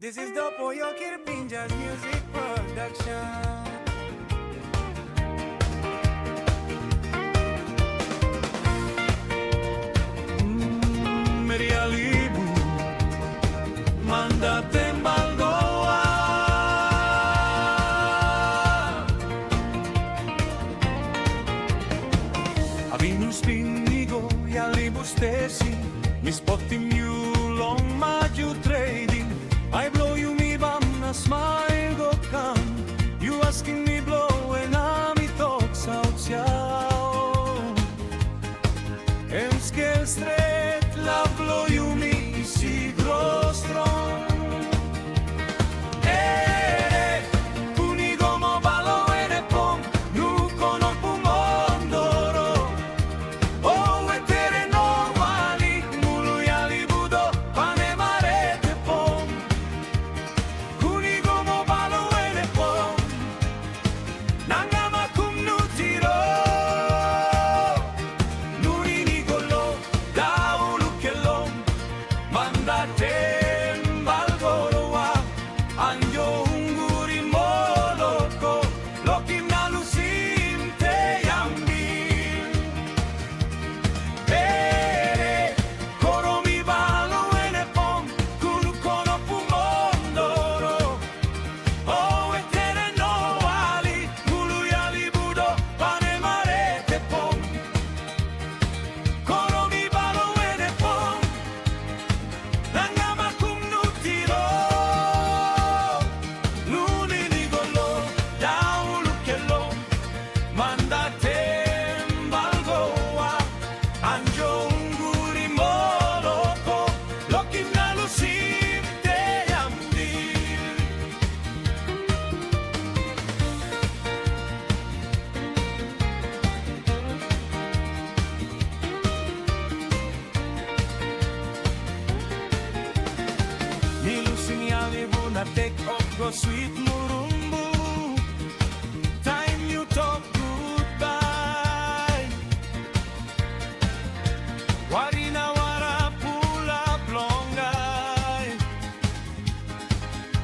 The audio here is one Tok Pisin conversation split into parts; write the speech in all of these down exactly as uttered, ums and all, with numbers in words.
This is the Poyokir Pinjas Music Production. Mm, Merialibu, manda tembal goa. Avinus pinigo, ya libus tesi, mis potim yu long maju trading. Ai blo yumi bam na smile go kam. Yu askim mi blo en na mi tok saut siau. Em skel stret, lav blo yumi i si gro strong. Ere, punigomo balo ene pom, nu kono pumondoro. O wetere no wali, mulu yali budo, pane marete pom. Kunigomo balo ene pom. Nanga makum nu tiro. Nuni ni golo, daulu kelom. Manda tembal goroa. Anjo unguri moloko. Lokim na lusim te yambi. Ere, koromi balo ene pom, kulu kono pumondoro. O wetere no wali, mulu yali budo, pane marete pom. Koromi balo ene pom. Nanga makum nu tiro. Nuni ni golo, daulu kelom. Manda tembal goa. Anjo unguri moloko. Lokim na lusim te yambi. Mi lusim yali bu na tek op go swit murumbu. Taim yu tok gutbai. Wari na wara pulap long ai.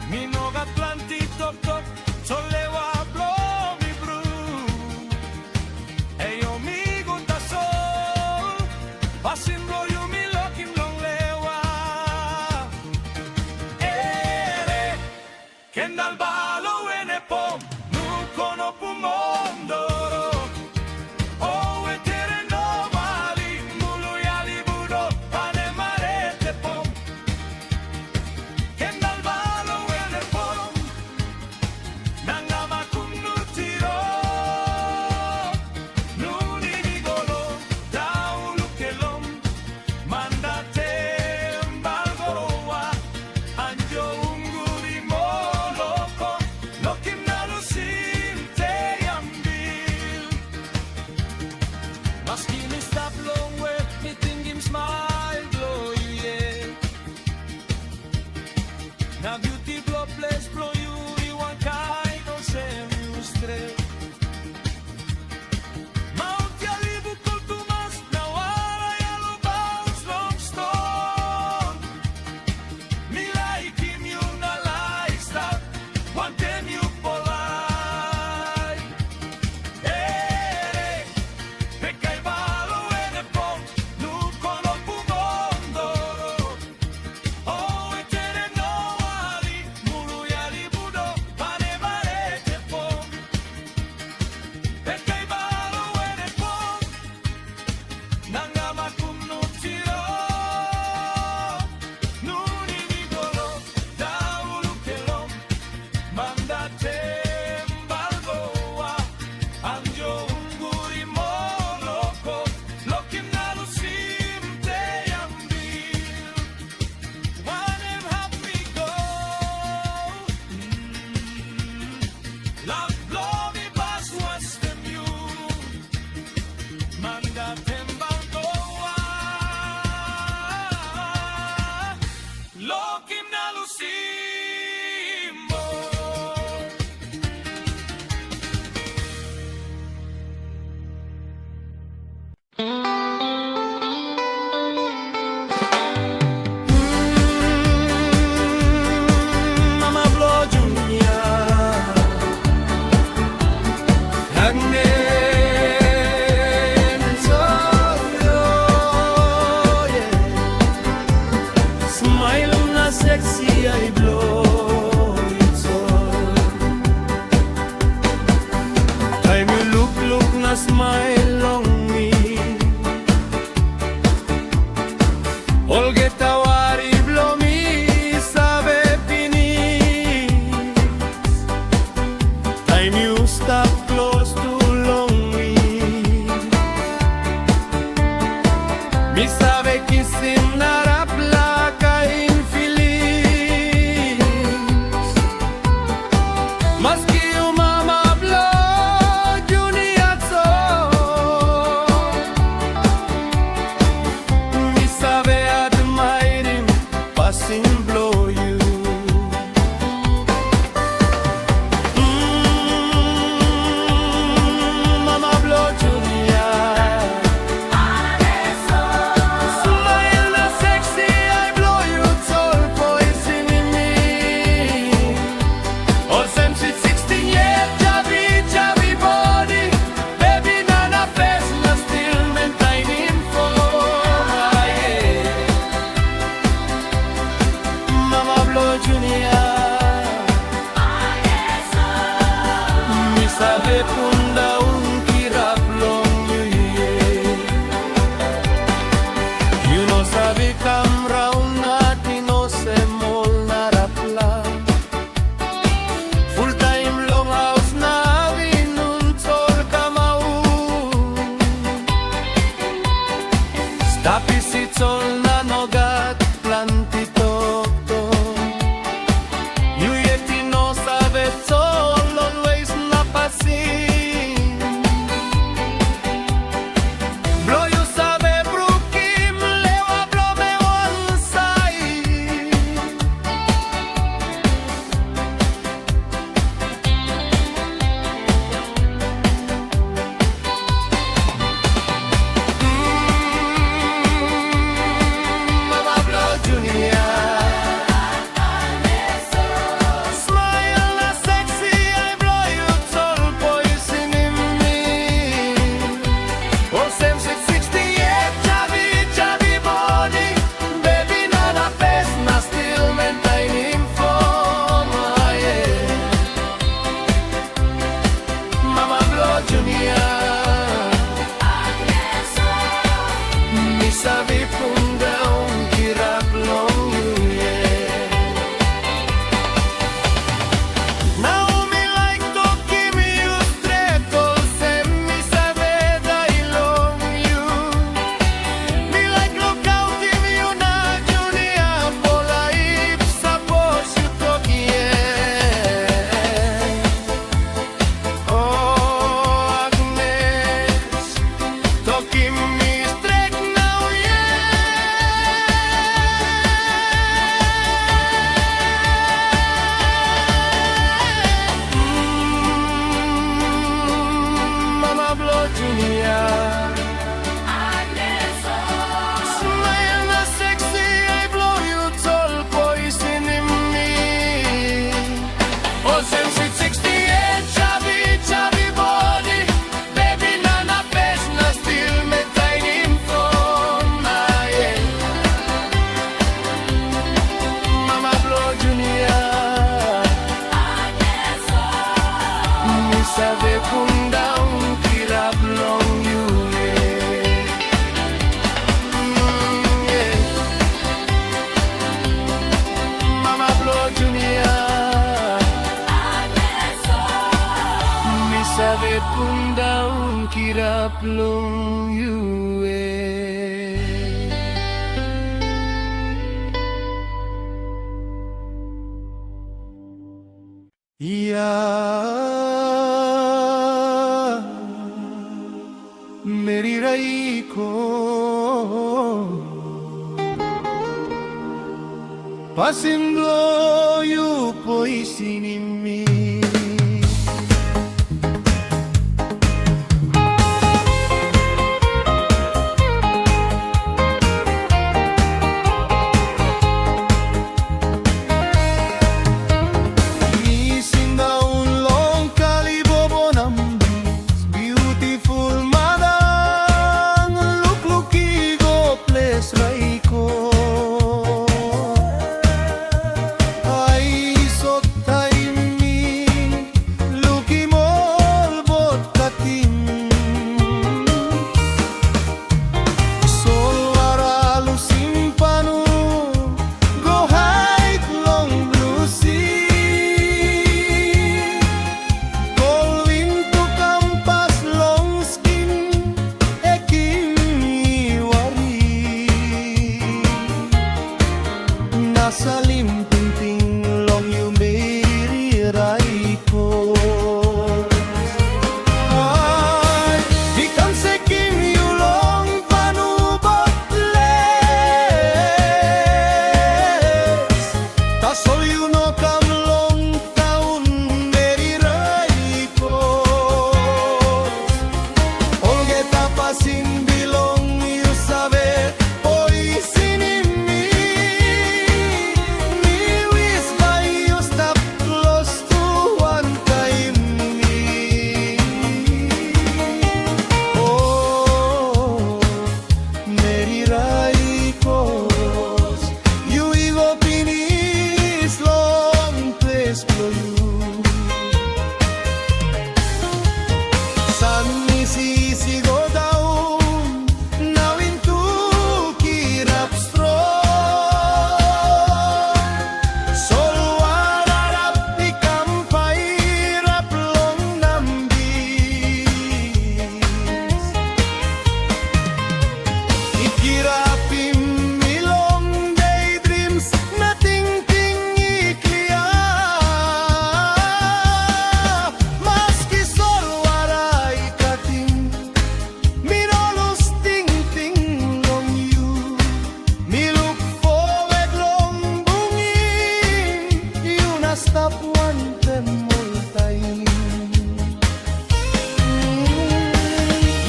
Mi no gat planti toktok, solewa blo mi bru. Ei o mi go tasol, pasin blo yumi lokim long lewa. Ere, kendal balo ene pom, nu kono pumondoro. O wetere no wali, mulu yali budo, pane marete pom. Kendal balo ene pom. Nanga makum nu tiro. Nuni ni golo, daulu kelom. Manda tembal goa. Anjo unguri moloko. Lokim na lusim te yambi. Maski mi stap longwe, mi tingim smail blo yu yet. Na biuti blo ples blo yu i wankain olsem yu stret. Maunti Alibu kul tumas na wara yalo baus long ston. Mi laikim yu na laik stap wantem yu polai. Ere, pekai balo ene pom, nu kono pumondoro. O wetere no wali, mulu yali Ai bilong yu tasol. Taim yu lukluk na smail long mi, olgeta wari bilong mi save pinis. Taim yu stap klostu long mi, mi save kisim narapela kain filings. Maski yu mama bilong Junia tasol, mi save admairim pasin bilong yu. Mm, mama bilong Junia. Smail na seksi, ai bilong yu tasol poisinim mi. Olsem swit sikstin yet, jabi, jabi bodi. Bebi na na fes na stil mentainim fom, aye. Mama bilong Junia, mi save pundaun kirap long yu yet. Yu no save kam raun nating olsem ol narapela. Fultaim long haus na avinun tasol kamap. Stap isi tasol na no gat planti toktok. Yu yet i no save tasol, olwes na pasin. Bilong yu save brukim lewa bilong mi wansaid. Mm, mama bilong Junia. Smail na seksi, ai bilong yu tasol poisinim mi. Olsem swit sikstin yet, jabi, jabi bodi. Bebi na na fes na stil mentainim fom, aye. Mama bilong Junia, mi save pundaun kirap long yu yet. Nau mi laik tokim yu stret olsem mi save dai long yu. Mi laik lukautim yu na Junia, polaip sapos yu tok yes. O Agnes, tokim mi stret nau yet. Mm, mama bilong Junia. Smail na seksi, ai bilong yu tasol poisinim mi. Olsem swit sikstin yet, jabi, jabi bodi. Bebi na na fes na stil mentainim fom, aye. Mama bilong Junia. Mi save pundaun kirap long yu yet. Mm, yeah. Mama bilong Junia. Mi save pundaun kirap long yu yet. Ya, meri Raiko, pasin bilong yu poisinim mi. Mi sindaun long kalibobo na bis, biutiful madang, lukluk i go ples Raiko. stap wantaim oltaim.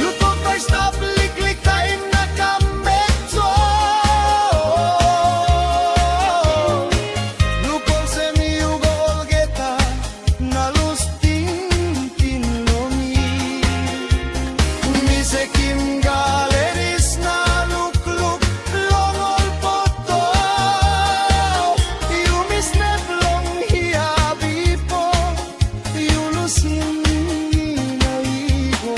Yu tok bai stap liklik taim na kam bek tru. Luk olsem yu go olgeta na lus tingting long mi. Mi sekim galeris na lukluk long ol poto. Yumi slep long hia bipo, yu lusim mi na i go.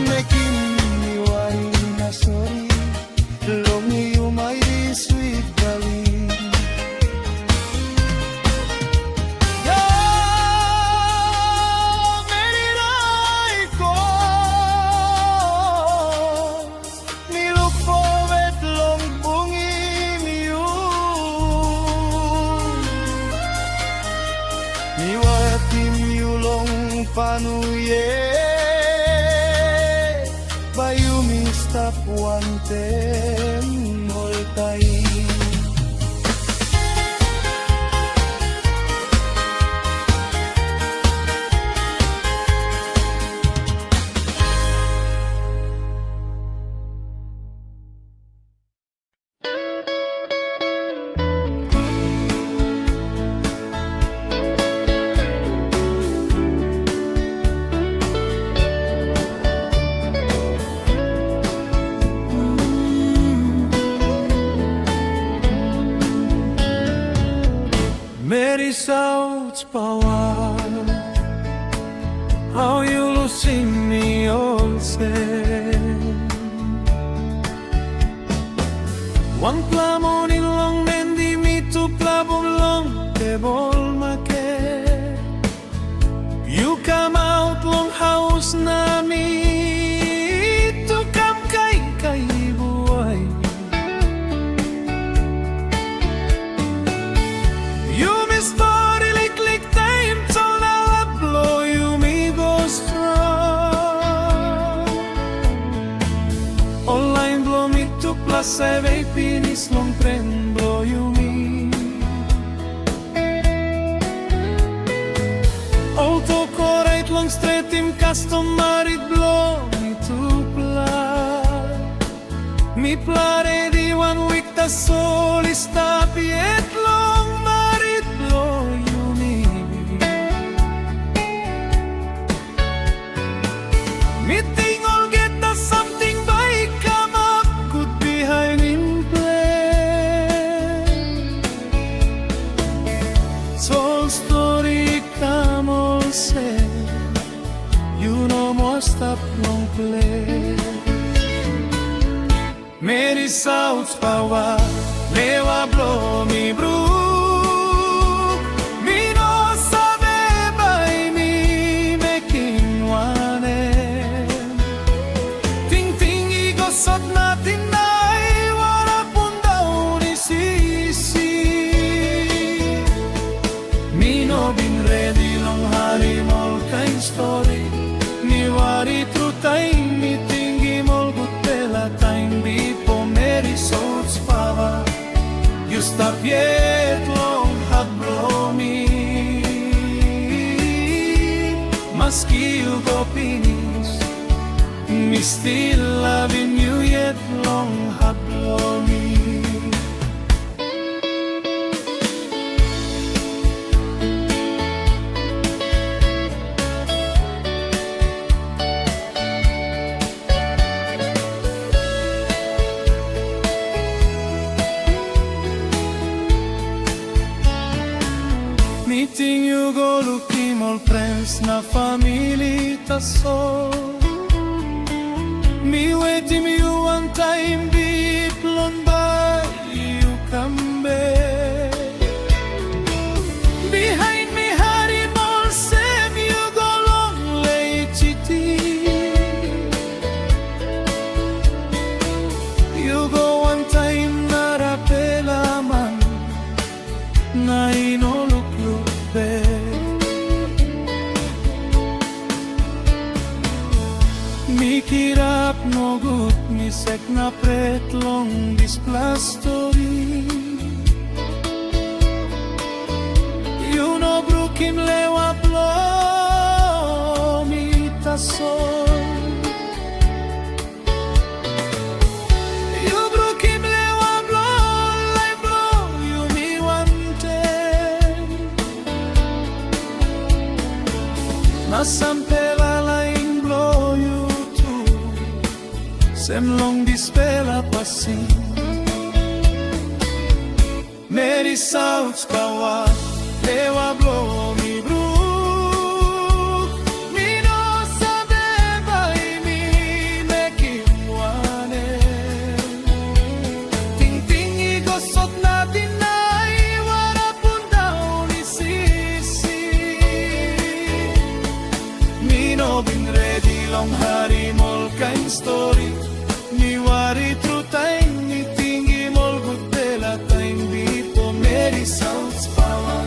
Mekim mi wari na sori. Long yu my sweet darling. Yo, meri raiko, mi look forward long bungim yu. Mi welcome yu long panu ye. Bai yumi stap wantaim oltaim. Meri saut pawa, hau yu lusim mi olsem? Wanpela moning long mendi mitupela bung long tebol maket. Yu kamaut long haus na mi tu kam kaikai buai. Yumi stori liklik taim tol na lap bilong yumi go strong. Ol lain bilong mitupela save pinis long pren bilong yumi. Ol tok orait long stretim kastom marit bilong mitupela. Mipela redi wan wik tasol i stap yet long marit bilong yumi. Mi ting olgeta samting bai i kamap gut bihainim ples. Ol stori i kam olsem, yu no moa stap long ples. Meri saut pawa, lewa bilong mi bruk. Mi no save bai mi mekim wanem. Tingting i go sot nating na ai wara pundaun i sisi. Mi no bin redi long harim ol kain stori. Mi wari tru taim mi tingim ol gutpela taim bipo. Meri Sots Pava, yu stap yet long hat bilong mi. Maski yu go pinis, mi stil lavim yu yet long hat bilong mi. Mi ting yu go lukim ol frens na famili tasol. Mi wetim yu wantaim bip long bai yu kam bek. Bihain mi harim olsem yu go long Lake City. Yu go wantaim narapela man, na i no lukluk bek. Mi kirap nogut, mi sek na pret long dispela stori. Yu Kim lewa bilong mi tasol. Yu brukim lewa bilong lain bilong yumi wantaim. Na sampela lain bilong yu tu, sem long dispela pasin. Meri Saut Pawa, lewa bilong mi bruk, mi no save bai mi mekim wanem. Tingting i go sot nating na i wara pundaun i sisi. Mi no bin redi long harim ol kain stori. Mi wari tru taim mi tingim ol gutpela taim bipo. Meri Saut Pawa,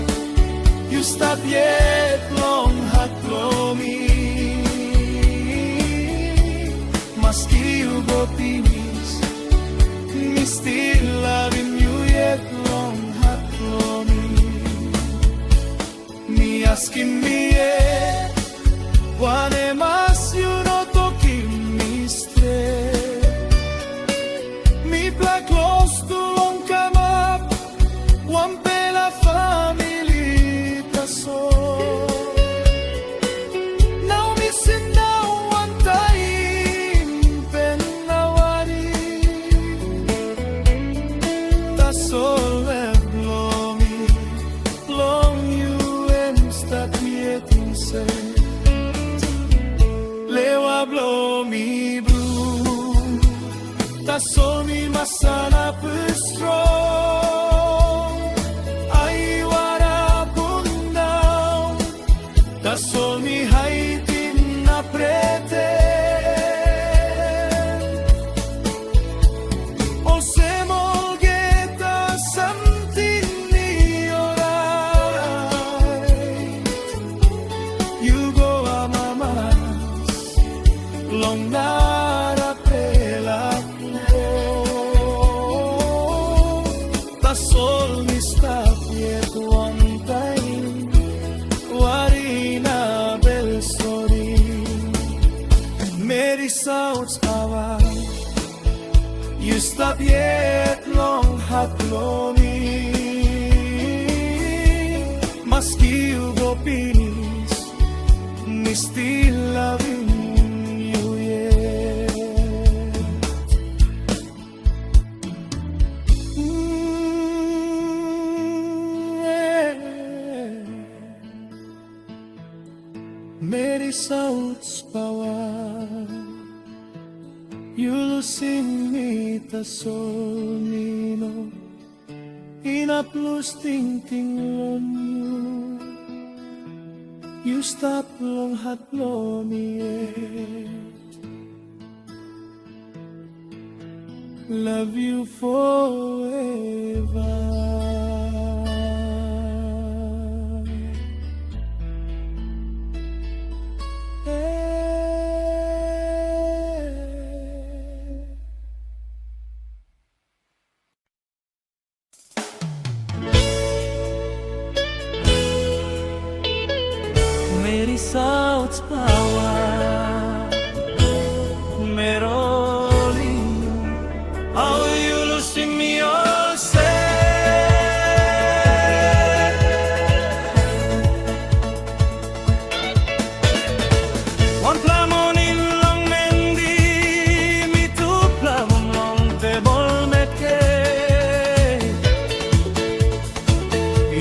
yu stap yet long hat bilong mi. Maski yu go pinis, mi stil lavim yu yet long hat bilong mi. Mi askim mi yet, wanem as yu no tokim mi stret? Mipela klostu long kamap wanpela famili tasol. Nau mi sindaun wantaim pen na wari. Tasol em bilong mi, long yu em stap yet insait. Lewa bilong mi bru, tasol mi mas sanap strong. Ai wara pundaun, tasol mi haitim na pretend. Olsem olgeta samting i orait. Yu go amamas long narapela. Tasol mi stap yet wantaim, wari na bel sori. Meri Saut Pawa, yu stap yet long hat bilong mi. Maski yu go pinis, mi stil lavim yu yet. Mm, yeah. Meri Saut Pawa, yu lusim mi tasol mi no inap lus tingting long yu. Yu stap long hat bilong mi yet. Love you forever. Hey. Meri Saut Pawa, Meroli, au yu lusim mi olsem? Wanpela moning long mendi, mitupela bung long tebol meke.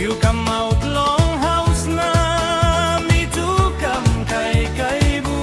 Yu kamaut long haus na mi tu kam kaikai bu.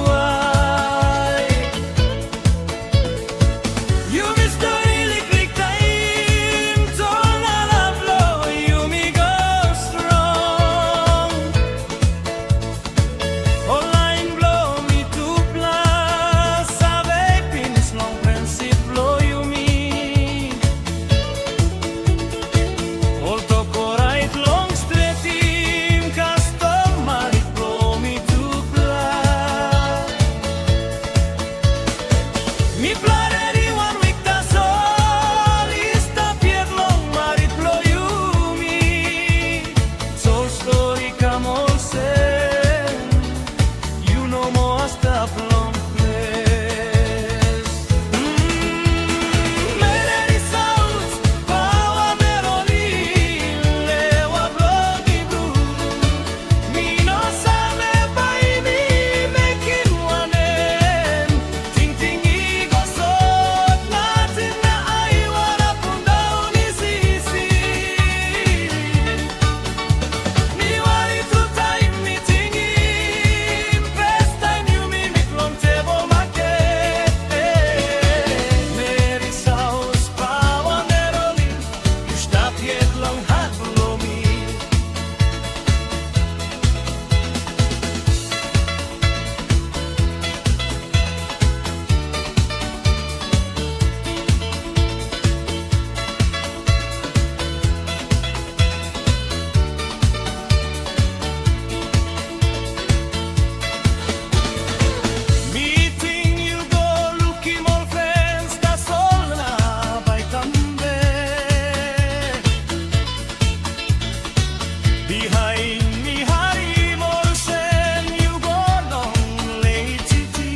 Ai mi harim olsem yu go long Lake City.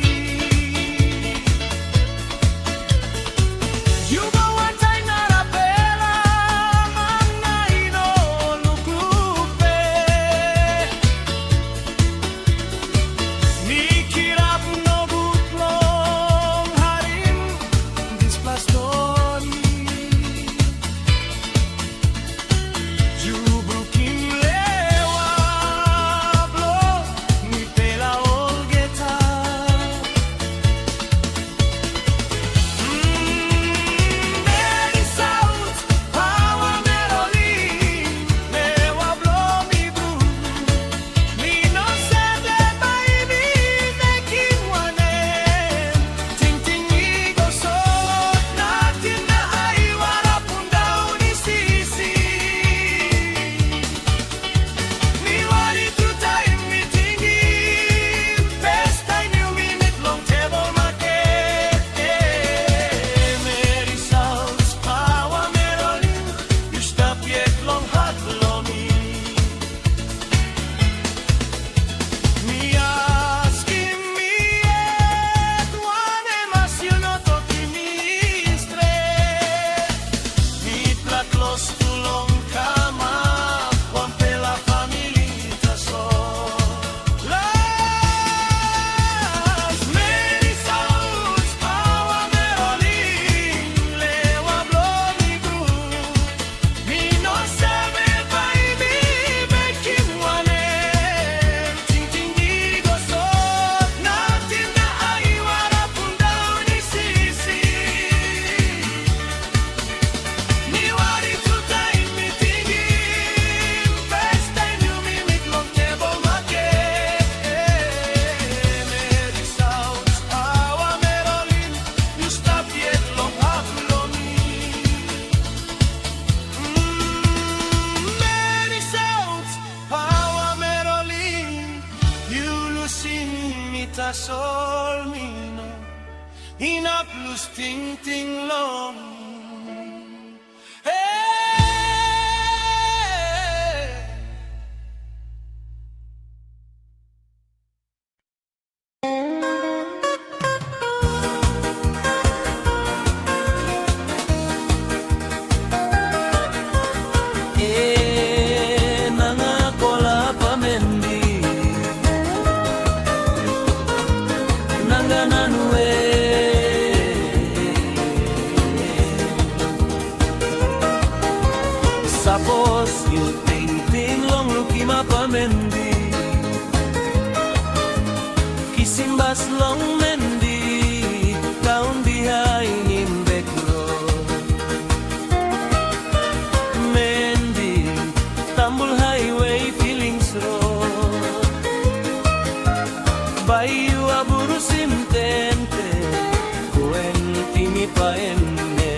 Yu go wantaim narapela man na i no lukluk pe. Mi kirap nogut long harim dispela stori. Yu brukim lewa bilong mipela olgeta. Mm, meri saut, pawa meroli, lewa bilong mi bru. Mi no save bai mi mekim wanem. Tingting i go sot, nating na aiwara pundaun i sisi. Mi wari tru taim mi tingim, first taim yu mi mit long tebol maket. Meri saut, pawa meroli, yu stap yet long hat bilong mi. Mi askim mi yet, wanem as yu no tokim mi stret? Mipela klostu long kamap wanpela famili tasol. Las meri saut, pawa meroli, lewa bilong mi bru. Mi no save bai mi mekim wanem. Tingting i go sot, nating na aiwara pundaun i sisi. Mi wari tru taim mi tingim, first taim yu mi mit long tebol maket. Meri saut, pawa meroli, yu stap yet long hat bilong mi. Mm, meri saut, pawa meroli, yu lusim mi tasol mi no inap lus tingting long. Hey! E nanga kola pamendi, nanga nanu e. Sapos yu tingting long lukim apamendi, kisim bas long mendi, taun bihainim bek rot. Mendi, tambul haiwe filings rot. Bai yu aburusim tente, go en timi paene.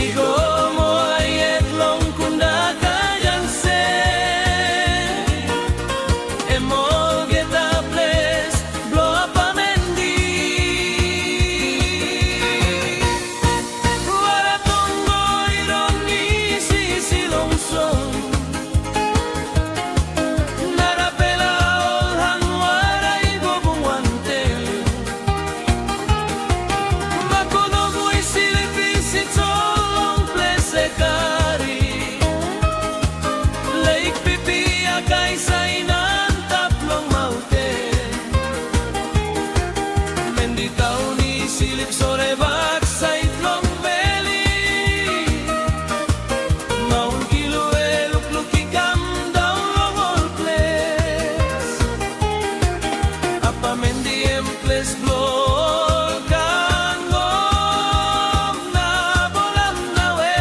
I go moa yet long Kundaka Junction. Em olgeta ples bilong apamendi. Wara tongo i long isi isi long son. Narapela ol hanwara i go bung wantaim. Makonogu i slip i sit so long ples e kari. Leik pipi akaisa i antap long maunten. Mendi taun i slip sore baksait long veli. Maun Kilue lukluk i kam daun long ol ples. Apamendi em ples bilong kangong na bolam nawe.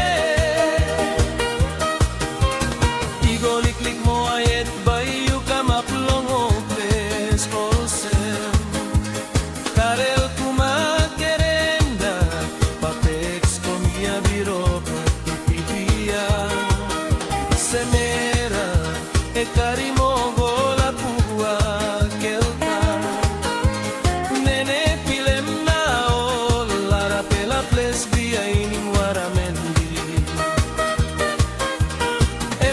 I go liklik moa yet bai yu kamap long ol ples olsem. Karel kuma kerenda, patex komia biro pipia. Semera, e kari mogo lapua kelta. Nene pilem na ol larapela ples bihainim waramendi. E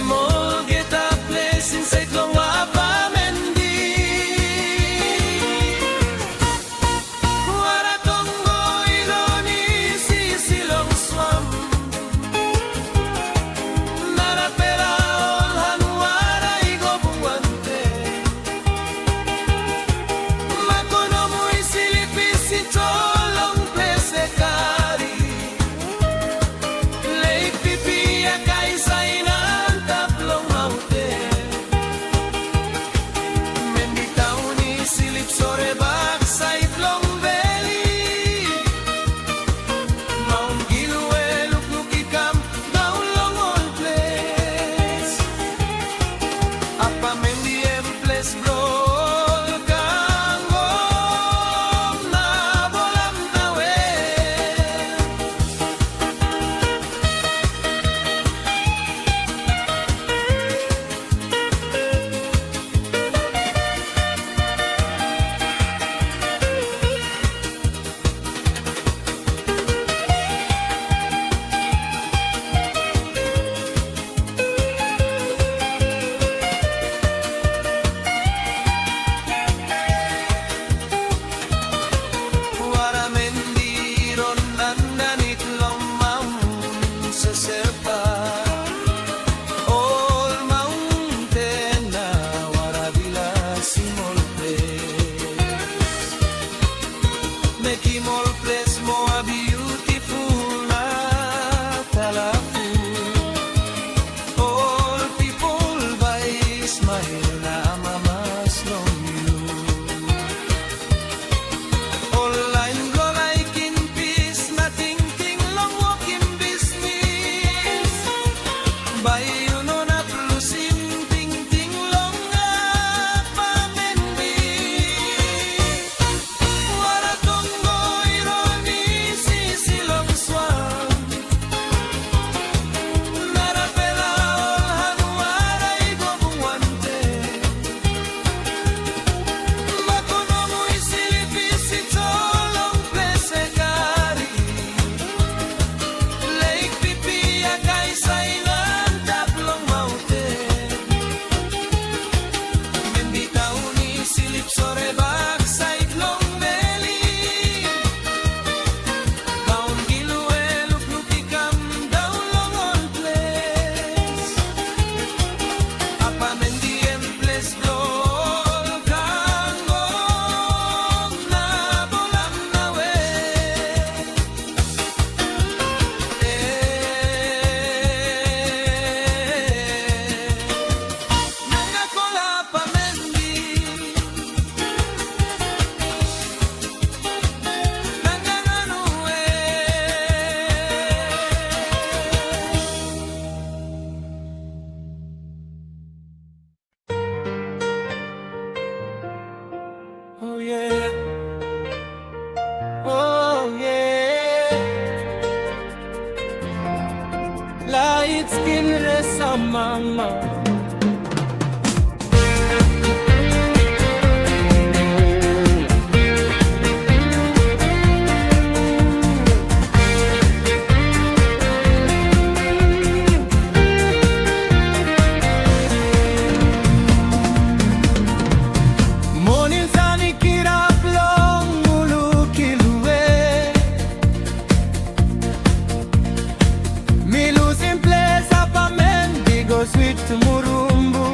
Murumbu.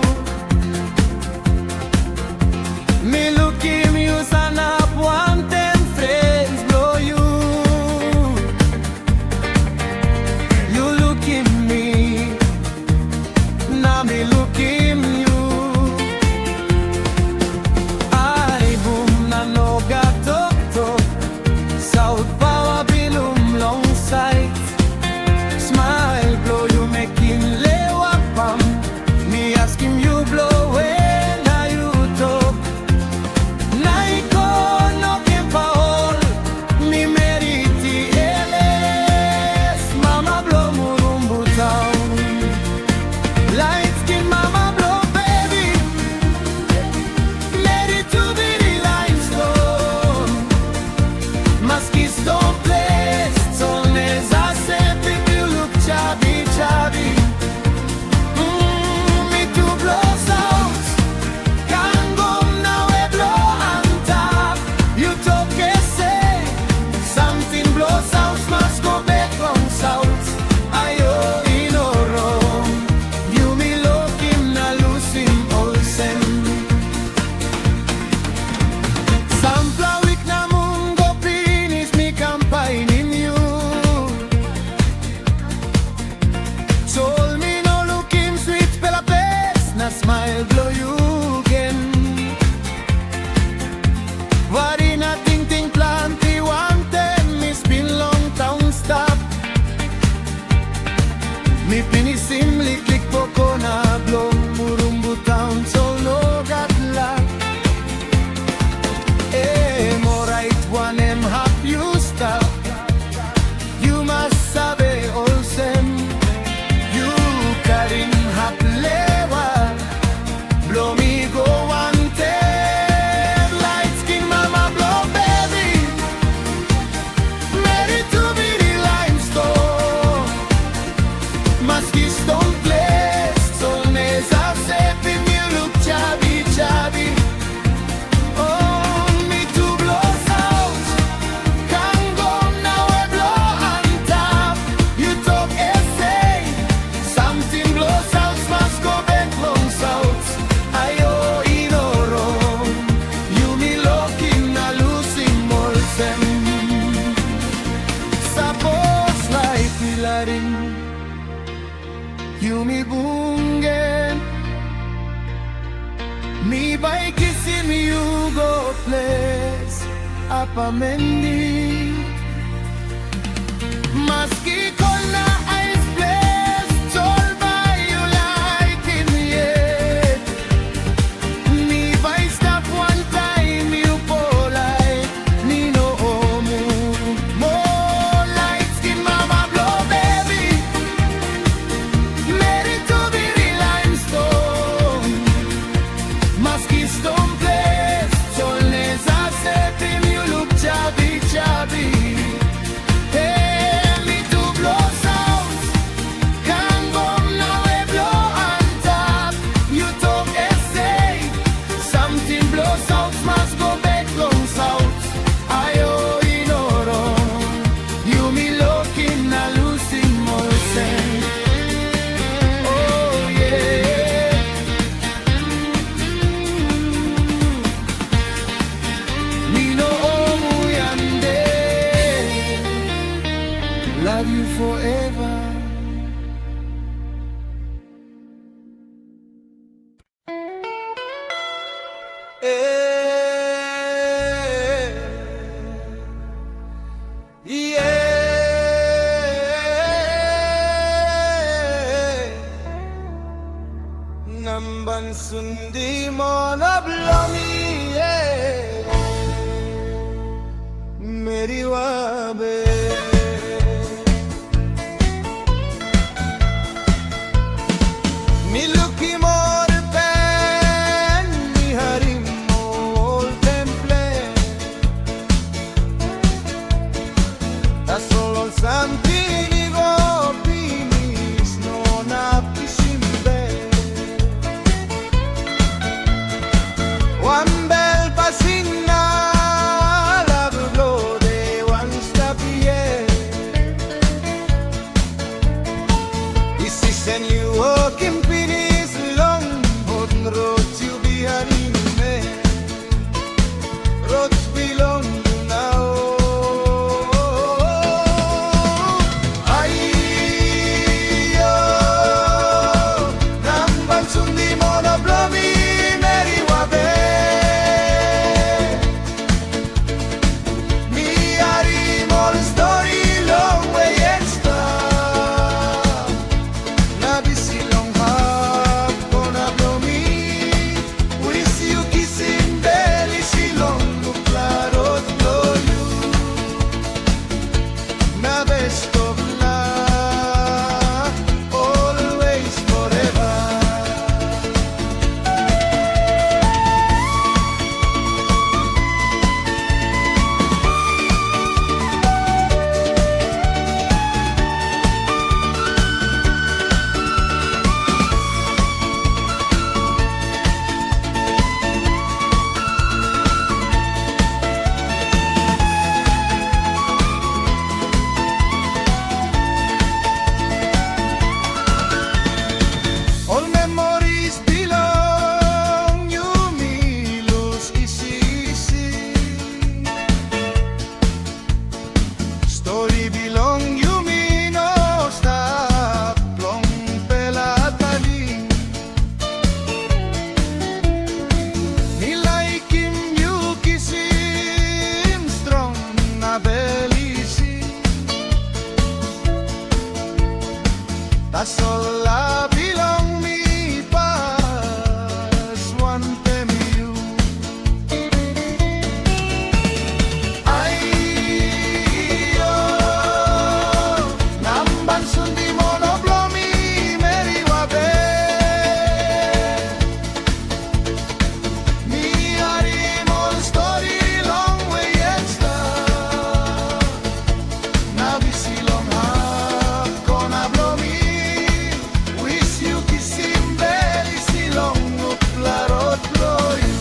Mi lukim yu sanap wantaim frens bilong yu. Yu lukim mi, na mi lukim yu. Ai bung na no gat toktok, saut paua bilong long sait. Smail bilong yu mekim lewa pam. Mi askim yu bilong we na yu tok. Na i go no ken paul, mi meri ti eles, mama bilong Murumbu taun. Lait skin mama bilong bebi, meri tu biri lain ston. Maski ston ples, ston eza sepim yu luk chabi chabi. Mm, mi tu blos aut, kangom na we blo antap. Yu tok ese, samting blos aut mas go bek long saut. Aio i no rong, yumi lokim na lusim olsem. Sampla wik na mun go pinis mi kam painim yu. Sol mi no lukim switpela pes na smail bilong yu gen. Wari na tingting planti wantaim mi spin long taun stap. Mi pinisim liklik pokona bilong Murumbu taun, so no gat lak. Em orait wanem hap yu stap? Yu mas save olsem, yu karim hap lewa. Blo mi go wantaim lait skin mama blo bebi. Meri tu biri lain ston. Maski ston ples, ston eza sepim yu luk chabi chabi. Oh, mi tu blos aut, kangom na we blo antap. Yu tok ese, samting blos aut mas go bek long saut. Aio i no rong, yumi lokim na lusim olsem. Sapos laip i larim, yumi bung gen. Mi bai kisim yu go ples apamendi. Maski kol na ais ples, sol bai yu laikim yet. Mi bai stap wantaim yu polait. Mi no omu moa lait skin mama blo bebi. Meri tu biri lain ston. Maski ston ples, sol eza sepim yu luk chabi chabi. He, mi tu blos aut, kangom na we blo antap. Yu tok ese, samting blos aut mas go bek long saut. Aio i no rong, yumi lokim na lusim olsem. Oh yeah. Mi no omu yande. Love you forever. Eh, yeah. Namban sundi mona blomi, yeah. Meri wabe. Mi lukim ol pen, mi harim ol temple. Tasol ol samting i go pinis, no inap kisim bek. Wanbel pasin na lav bilong de wan stap i Sundi mono bilong mi, meri wabe. Mi harim ol stori long we yet stap. Na bisi long hap kona bilong mi. Wis yu kisim bel isi long gutpela rot bilong yu. Na best of luck, always, forever. Ol memories bilong yumi lus isi isi. Stori bilong yumi no stap long pela tanim. Mi laikim yu kisim strong na bel isi. Tasol la bilong mi pas wantem yu. Aio, namban sundi mono bilong mi, meri wabe. Mi harim ol stori long we yet stap. Na bisi long hap kona bilong mi. Wis yu kisim bel isi long gutpela rot bilong yu.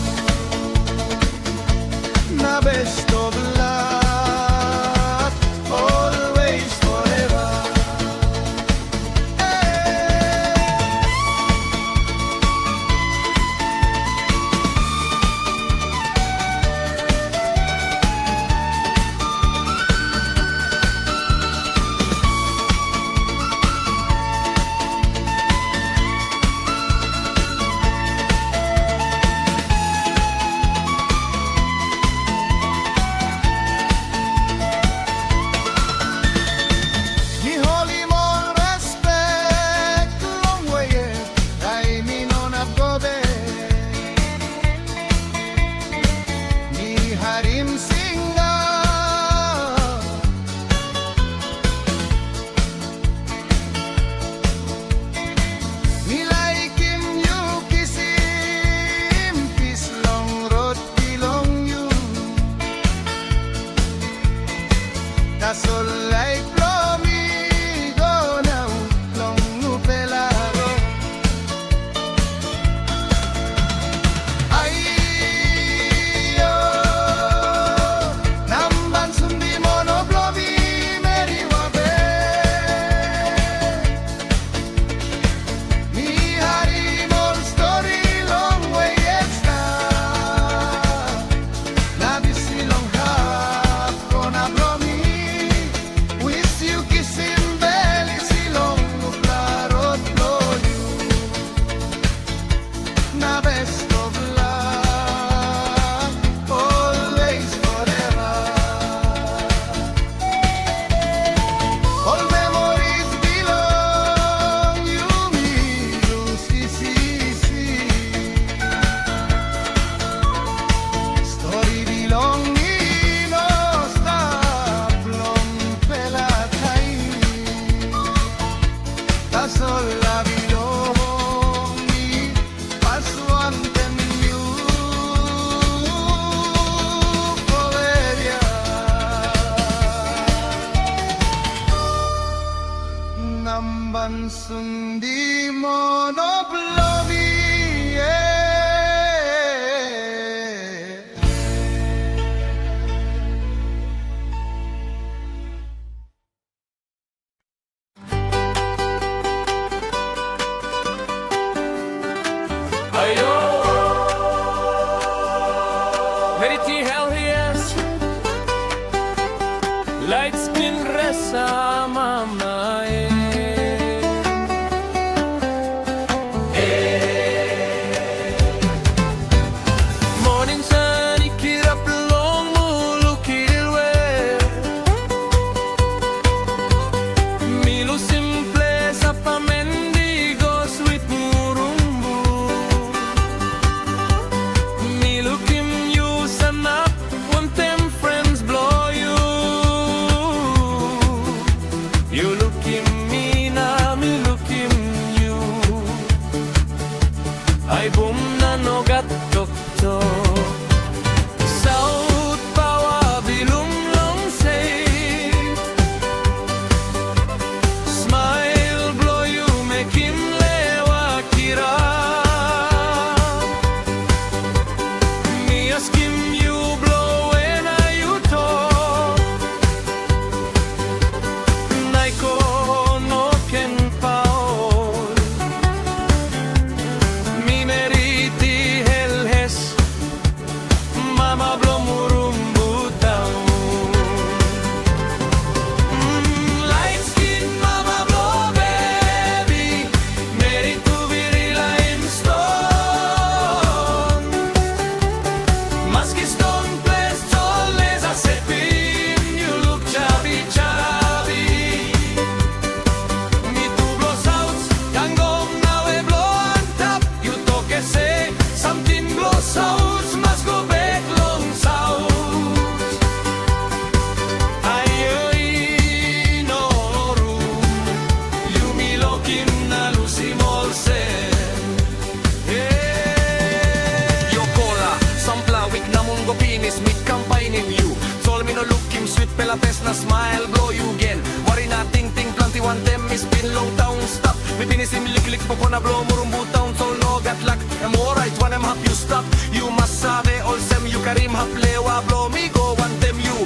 Na best of luck, always, forever. Mi holim ol respek long we yet, rai mi no inap go bek. Mi harim singa. Mi laikim yu kisim pis long rot bilong yu. Tasol laik bilong mi go naut long nupela rot. Aio, namban sundi mono bilong mi, meri wabe. Mi harim ol stori long we yet stap. Na bisi long hap kona bilong mi. Wis yu kisim bel isi long gutpela rot bilong yu. Na best of luck, always, forever. Ol memories bilong yumi lus isi isi. Stori bilong mi no stap long pela taim. Tasol la bilong mi pas wantem yu forever. Namban sundi mono bilong mi, yeah. Ayo. Ready to hell, yes. Light skin resa mama, eh. Eh. Ai bum na no gat toktok. Saut paua bilong long se. Smail bilong yu mekim lewa kirap. Mi askim yu bilong wanem yu tok. Naiko no ken paul. Mi meri ti helhes. Mama bilong murumbu taun. Mm, light skin mama bilong bebi. Meri tu biri lain ston. Maski ston ples tol nesa sepim. Yu luk chabi chabi. Mi tu bilong saut, kangom nawe bilong antap. Yu tok ese, samting bilong saut mas go bek long saut. Aioi, no rum, yumi lokim na lusim olsem. Yokola, sampela wik na mun go pinis, mi kam painim yu. Sol mi no lukim switpela pes na smail bilong yu gen. Wari na tingting planti wantem mi spin long taun stap. Mi pinisim liklik pokona bilong murumbu taun sol no gat lak. Em orait wanem hap yu stap. Yu mas save olsem yu karim hap lewa bilong mi go wantem yu.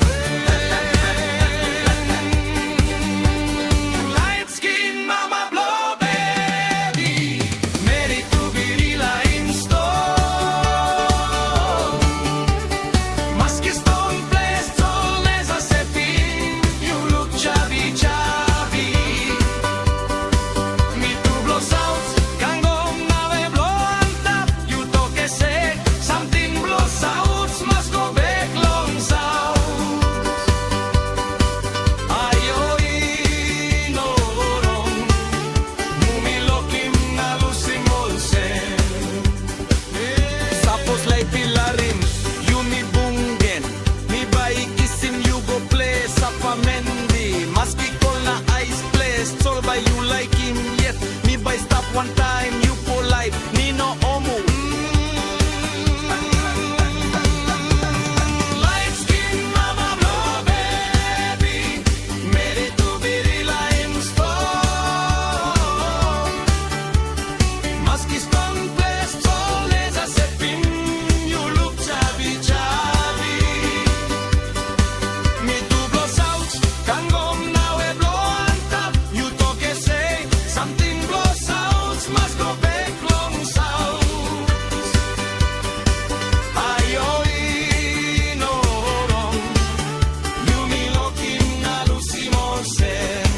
Lain skin mama bilong bebi. Meri tu biri lain ston. Maski ston ples tol nesa sepim. Yu luk chabi chabi. Mi tu bilong saut, kangom nawe bilong antap. Yu tok ese, samting bilong saut mas go bek long saut. Aioi, no rong, yumi lokim na lusim olsem. Sapos laip i larim, yumi bung gen. Mi bai kisim yu go ples sapamendi. Maski kol na ais ples, sol bai yu laikim yet. Mi bai stap wantaim yu po laip, mi no omu. Laip skin mama bilong bebi. Meri tu biri lain ston. Maski ston ples tol nesa sepim. Yu luk chabi chabi. Mi tu bilong saut, kangom nawe bilong antap. Yu tok ese, samting bilong saut mas go bek long saut. Aioi, no rong. Yumi lokim na lusim olsem.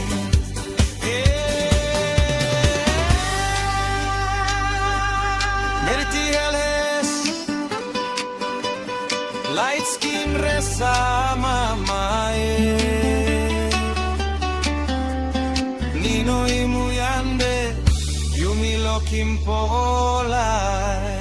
Meri ti helhes. Light skin resa mama e. Nino imu yande. Yumi lokim polai.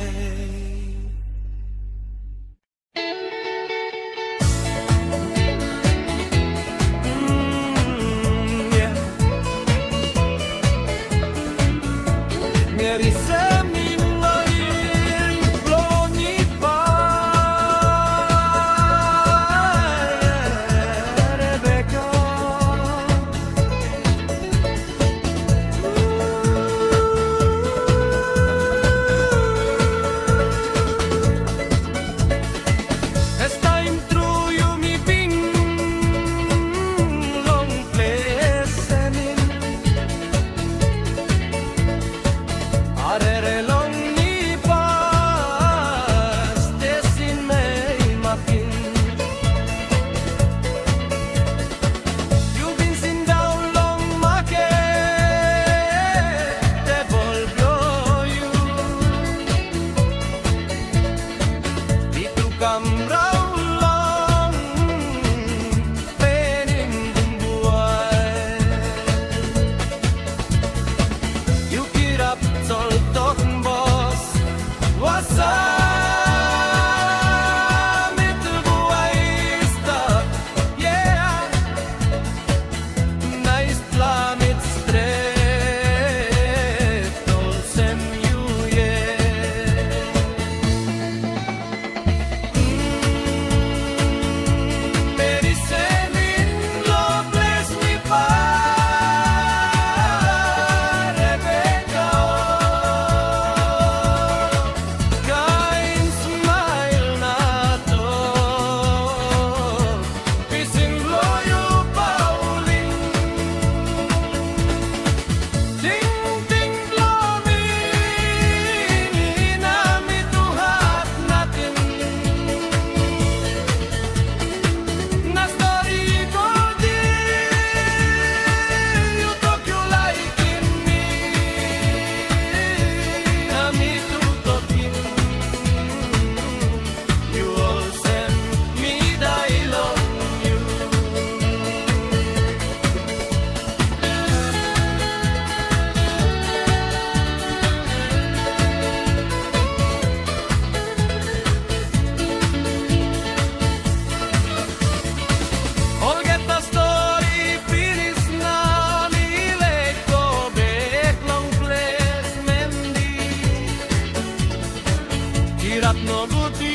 Kirap nogut